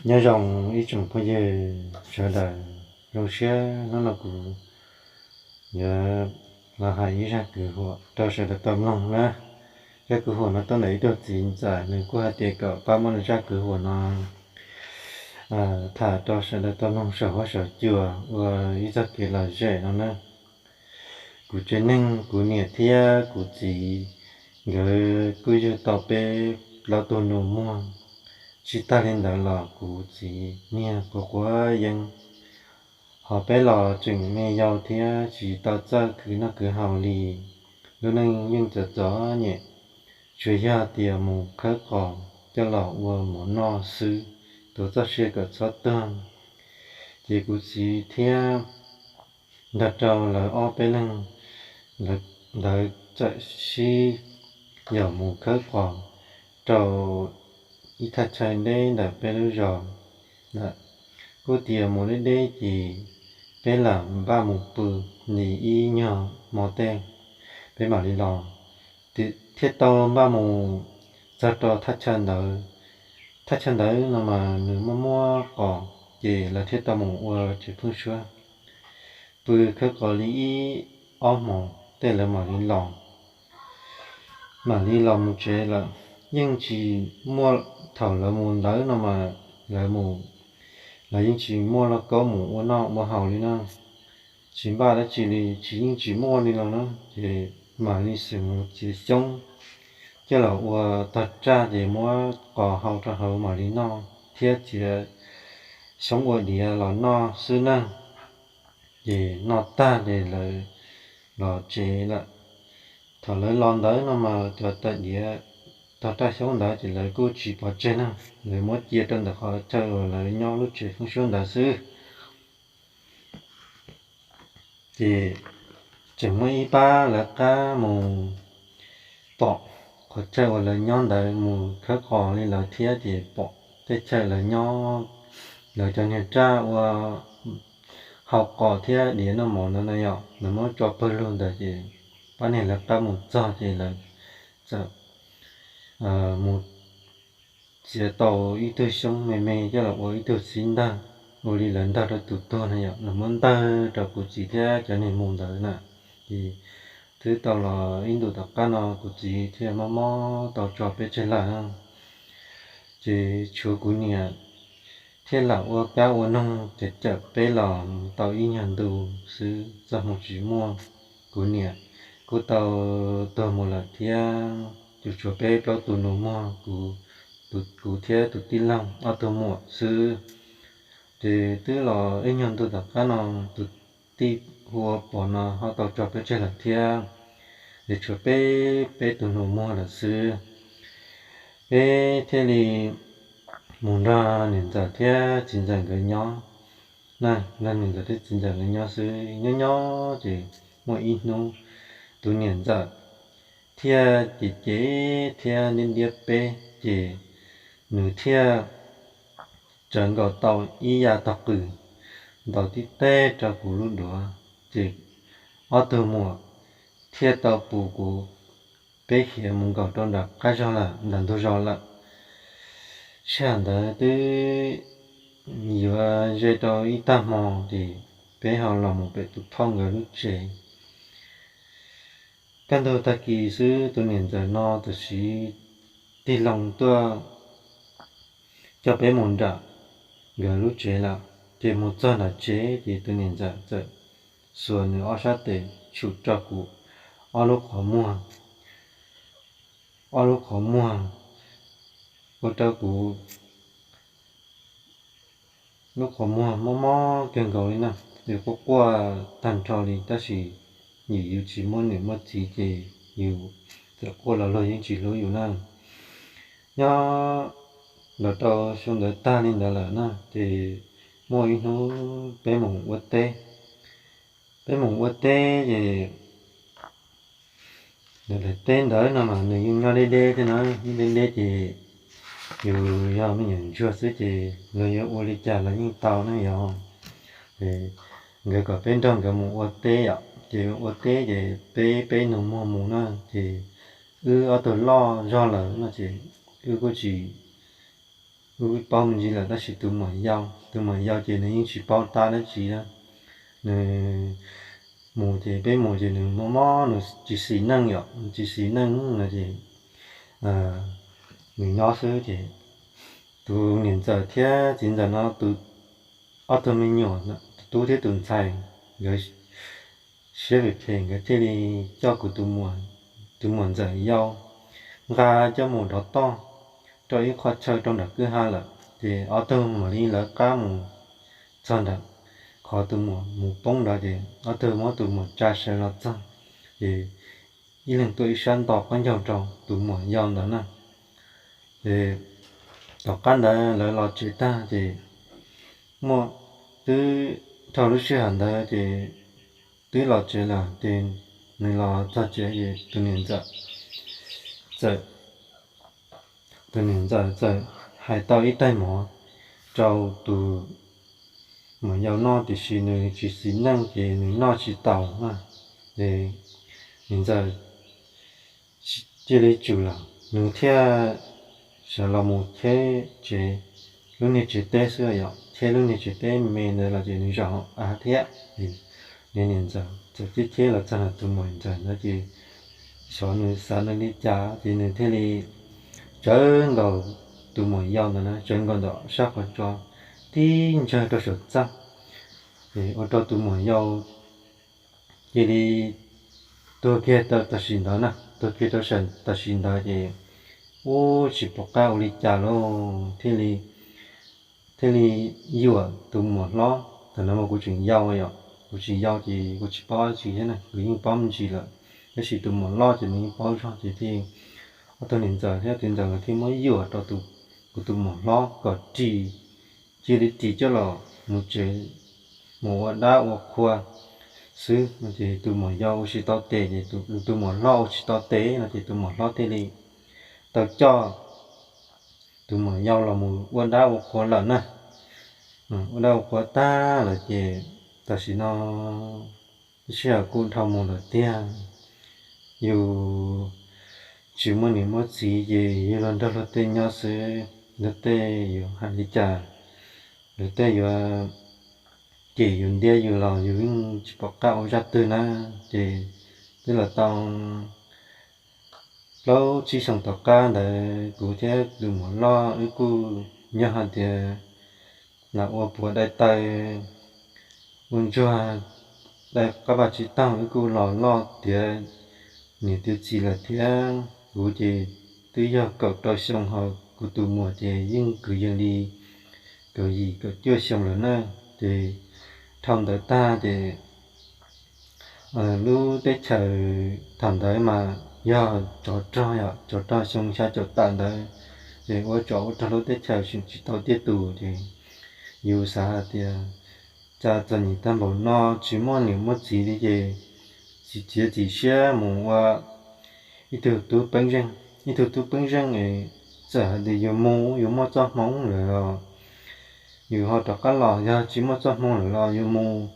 Nyob zoo ib tsoom phooj ywg sawv daws, zoo siab hnub no kuv yuav los hais ib zaj kwv huam rau sawv daws tau mloog na. Zaj kwv huam no tuaj ntawm ib tug txiv ntxawm, nws kuj hais tias kom pab muab nws zaj kwv huam no tham rau sawv daws tau mloog saum huab saum cua ua ib txoj kev lom zem no na. Kuv tsev neeg, kuv niam thiab kuv txiv, nkawd kuj yug tau peb plaub tug nus muag. Tsis tag li ntawd los kuv txiv niag quav quav yeeb, ho peb los tseem me yau thiab tsis tau txawj khwv noj khwv haus li. Lub neej yeej txom txom nyem, tsuas yog tias mus khawb qos coj los ua mov noj xwb, tuav txoj sia kom txhob tuag. Ces kuv txiv thiab nrog rau lawv ob peb leeg ntawd txawm sib yaum mus khawb qos rau ib thaj chaw deb ntawm peb lub zos ntawd. Kuj tias mus deb deb ces peb lam npaj mus pw li ib nyuag hmo tej, peb mam li los. Thiaj tau npaj mus txog rau thaj chaw ntawd. Thaj chaw ntawd no mas nws muaj muaj qos, ces lawv thiaj tau mus ua tsev pheeb suab. Pw khawb qos li ib ob hmos tej lawv mam li los, mam li los mus tsev lawm. Yeej tsis muaj, thaum lawv mus ntawd no mas lawv mus, lawv yeej tsis muaj lauj kaub mus ua noj ua haus li na. Tsis npaj dab tsi li, tsis, yeej tsis muaj li los na, ces mam li xwm mus txiav xyoob coj los ua tog raj ces muab qos hau rau hauv mam li noj, thiab txiav xyoob ua diav los noj xwb na. Ces noj tag ces lawv los tsev lawm. Thaum lawv los ntawd no mas cov tais diav tog raj xyoob ntawd ces lawv kuj tsis pov tseg na, lawv muab cia rau ntawm qhov chaw uas lawv nyob lub tsev pheeb suab ntawd xwb. Ces tseem muaj ib pab lawv qab mus pom qhov chaw uas lawv nyob ntawd mus khawb qos li lawv thiab, ces pom tej chaw lawv nyob, lawv cov niag raj ua hau qos thiab diav noj mov ntawd na yom, lawv muab tso pawg lug ntawd ces pab niag lawv qab mus txog ces lawv txawm mus txiav tau ib tug xyoob me me coj los ua ib tug txib ntag, ua li lawv ntag rau tus tuag na yom, lawv muab ntag rau kuv txiv thiab cov niag mus ntawd na. Ces twb tau los ib ntus tom qab no kuv txiv thiaj mob mob tau tso peb tseg lawm. Ces tshuav kuv niam thiaj lam ua kab ua noog cawm cawm peb los tau ib nyuag ntu xwb, txoj hmoo tsis muaj. Kuv niam kuj tau tuag mus lawm thiab, tsuas tshuav peb plaub tus nus muag, kuv thiab tus tij laug ob tug muam xwb. Ces twb los ib nyuag ntu tom qab no tus tij hu ua Pov no ho tau tso peb tseg lawm thiab, ces tshuav peb, peb tus nus muag lawm xwb. Peb thiaj li mus nrog niam ntxawm thiab txiv ntxawm nkawd nyob na, nrog niam ntxawm thiab txiv ntxawm nkawd nyob xwb. Nyob nyob ces muaj ib hnub tus niam ntxawm thiaj cem cem thiab ntiab ntiab peb, ces nws thiaj tsawv nkaus tau ib yam tog qws ntaus tib teg rau kuv lub duav, ces ob tug muam thiaj tau pus kuv, peb hiav mus nkaum rau nram qab zog lawm, nram ntug zos lawm. Sij hawm ntawd twb yuav ze rau ib tag hmo, ces peb ho los mus pem tus thoj nkawd lub tsev. Kaj ntug tag kis xwb tus niam ntxawm no tam sim tig loo tuaj coj peb mus nram nkawd lub tsev lawm. Ces mus txog nram tsev ces tus niam ntxawm txawm xuas nws ob sab tes tshum rau kuv ob lub qhov muag, ob lub qhov muag, ua rau kuv lub qhov muag mob mob kawg nkaus li na, yus quaj quaj tag nrho li, tab sis yus, yus tsis muaj niam muaj txiv ces yus txawm quaj los luag yeej tsis hlub yus na. Nyob los rau xyoo ntawd tag li ntawd lawm na, ces muaj ib hnub peb mus ua teb, peb mus ua teb ces daim teb ntawd no mas nws yeej nyob deb deb thiab na, nyob deb deb ces yus yog me nyuam ntsuag xwb ces luag yuav ua li cas los yeej tau na yog. Ces nkawd kom peb nrog nkawd mus ua teb yom, ces ua teb ces peb, peb nus muag mus na, ces wb ob tug loj zog lawm no ces wb kuj tsis Wb paub me ntsis lawm tab sis tus muam yau, tus muam yau ces nws yeej tsis paub tab dab tsi na. Nws mus ces peb mus ces nws mob mob, nws tsis xis neej yom, nws tsis xis neej no ces nws nyob xwb ces tus niam ntxawm thiab txiv ntxawm no tus ob tug me nyuam, tus tub thiab tus ntxhais, nkawd siab phem phem nkawd thiaj li coj kuv tus muam ntxawm yau nqa coj mus dov toj rau ib qho chaw rau nram kwj ha lawm ces ob tug mam li lawv qab mus txog nram qhov tus muam mus poob ntawd ces ob tug muab tus muam tsa sawv los txog ces ib leeg tuaj ib sab nto qaub ncaug rau tus muam yau ntawd na. Ces tom qab ntawd lawv los tsev tag ces muaj, twb dhau lub sij hawm ntawd ces twb los tsev lawm ces nws los txog tsev ces tus niam ntxawm txawm tus niam ntxawm txawm hais tau ib tais mov rau tus muam yau noj tiam sis nws tsis xis neej ces nws noj tsis taus na. Ces niam ntxawm cia li tsum lawm nws thiaj sawv los mus cheb tsev, lub niag tsev teb xwb yom, cheb lub niag tsev teb me ntawd los ces nws zaum av thiab. Nws niam ntxawm txawm cheb cheb los txog nram tus muam ntxawm ntawd ces xyov nws xav nws li cas ces nws thiaj li tsawv nkaus tus muam yau ntawd na, tsawv nkaus ntawm sab qhov tso tib ntsawg rau saum txaj. Ces ua rau tus muam yau cia li tuag kiag tam sim ntawd na, tuag kiag rau tam sim ntawd ces ub tsis pom qab ua li cas lauj, thiaj li thiaj li yuam tus muam hlob. Thaum no mas kuv tseem yau yom, kuv tseem yau ces kuv tsis paub dab tsi thiab na, kuv yeej paub me ntsis lawm, tab sis tus muam loj ces nws yeej paub zog ces thiaj, ob tug niam ntxawm thiab txiv ntxawm nkawd thiaj muab yuam rau kuv tus muam hlob kom ris, cia li ris coj los mus tsev mus ua dab ua qhua xwb no ces tus muam yau ua tsis tau tes ces tus muam hlob ua tsis tau tes no ces tus muam hlob thiaj li tau coj tus muam yau los mus ua dab ua qhua lawm na. Ua dab ua qhua tag lawm ces tam sim no sij hawm kuj dhau mus lawm tiag, yus tsis muaj niam muaj txiv ces yus los nrog luag tej nyob xwb, luag tej yuav hais li cas, luag tej yuav cem yus ntiab yus los yus yeej tsis pom qab ua zaj twg na. Ces twb los tau plaub tsib xyoos tom qab ntawd kuv thiab tus muam loj wb kuj nyob hais tias lam ua puas dai taw ua ntsuag, dai qab vaj tsib taug wb kuj los loj tiav niam tiav txiv lawm thiab. Kuv ces twb yog kaum rau xyoo ho kuv tus muam ces yeej kwv yees li kaum yim kaum cuaj xyoo lawm na. Ces dhau ntawd tag ces lub teb chaws thaum ntawd mas yog tsov rog, yog tsov rog xyoo xya caum tawm ntawd, ces ua tsov ua rog lub teb chaws tseem tsis tau tiaj tus ces yus xav hais tias cas txom nyem tag npaum no tsis muaj niam muaj txiv li ces txiav txim siab mus ua ib tug tub peeb zeej, ib tug tub peeb zeej es txawm hais tias yus mus yus muaj txoj hmoov lawm los yus ho rov qab los, yog tsis muaj txoj hmoov lawm los yus mus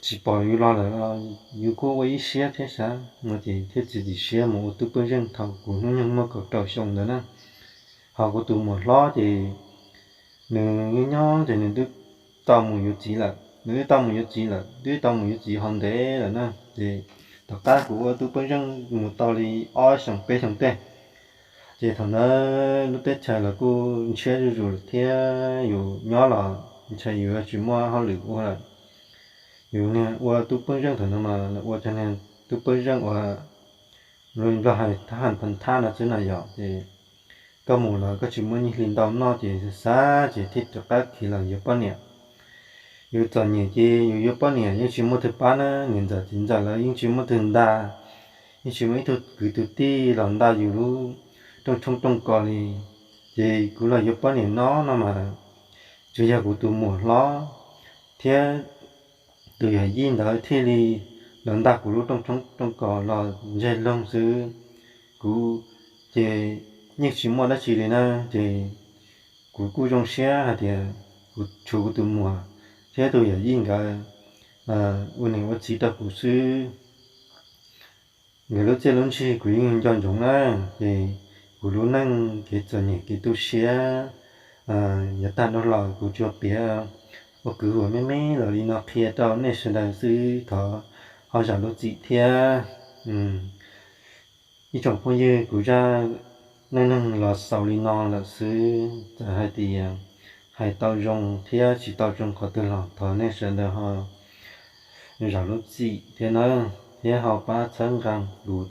tsis pom yus los lawm los yus kuj ua ib siab thiab sav no ces thiaj txiav txim siab mus ua tub peeb zeej thaum kuv hnub nyoog muaj kaum rau xyoo ntawd na. Ho kuv tus muam hlob ces nws nyob nyob ces nws twb tau mus yuav txiv lawm, nws twb tau mus yuav txiv lawm, twb tau mus yuav txiv ho ntev lawm na. Ces tom qab kuv ua tub peeb zeej mus tau li ob xyoos peb xyoos tej, ces thaum ntawd lub teb chaws los kuj ntshiab zuj zus lawm thiab yus nyob los ntshai yus tsis muaj hauj lwm ua lawm. Yus niag ua tub peeb zeej thaum no mas ua cov niag tub peeb zeej uas lus Nplog hais thab ham pha thab no xwb na yom. Ces koj mus los koj tsis muaj nyiaj hli ntau noj ces xav ces thiaj rov qab khiav los yuav poj niam. Yus txom nyem ces yus yuav poj niam yeej tsis muaj twg pab na, niam ntxawm txiv ntxawm lawv yeej tsis muaj twg nta, yeej tsis muaj ib tug kwv tug tij los nta yus lub rooj tshoob rooj kos li. Ces kuv los yuav poj niam no no mas tsuas yog kuv tus muam hlob thiab tus yawm yij ntawd thiaj li los nta kuv lub rooj tshoob rooj kos los ntseg loog xwb. Kuv ces yeej tsis muaj dab tsi li na, ces kuv kuj zoo siab hais tias kuv tshuav kuv tus muam thiab tus yawm yij nkawd ua niam ua txiv rau kuv xwb. Nkawd lub txiaj lub ntsig kuv yeej nco ntsoov na, ces kuv lub neej kev txom nyem kev tu siab Yav tag dhau los kuv tsuas piav ua kwv huam me me los li no qhia rau nej sawv daws xwb, thov ho zam lub txim thiab. Ib tsoom phooj ywg, kuv zaj neej neeg los xaus li no lawm xwb, txawm hais tias hais tau zoo thiab tsis tau zoo qhov twg los thov nej sawv daws ho zam lub txim thiab nawb, thiab ho pab txhawb nqa kuv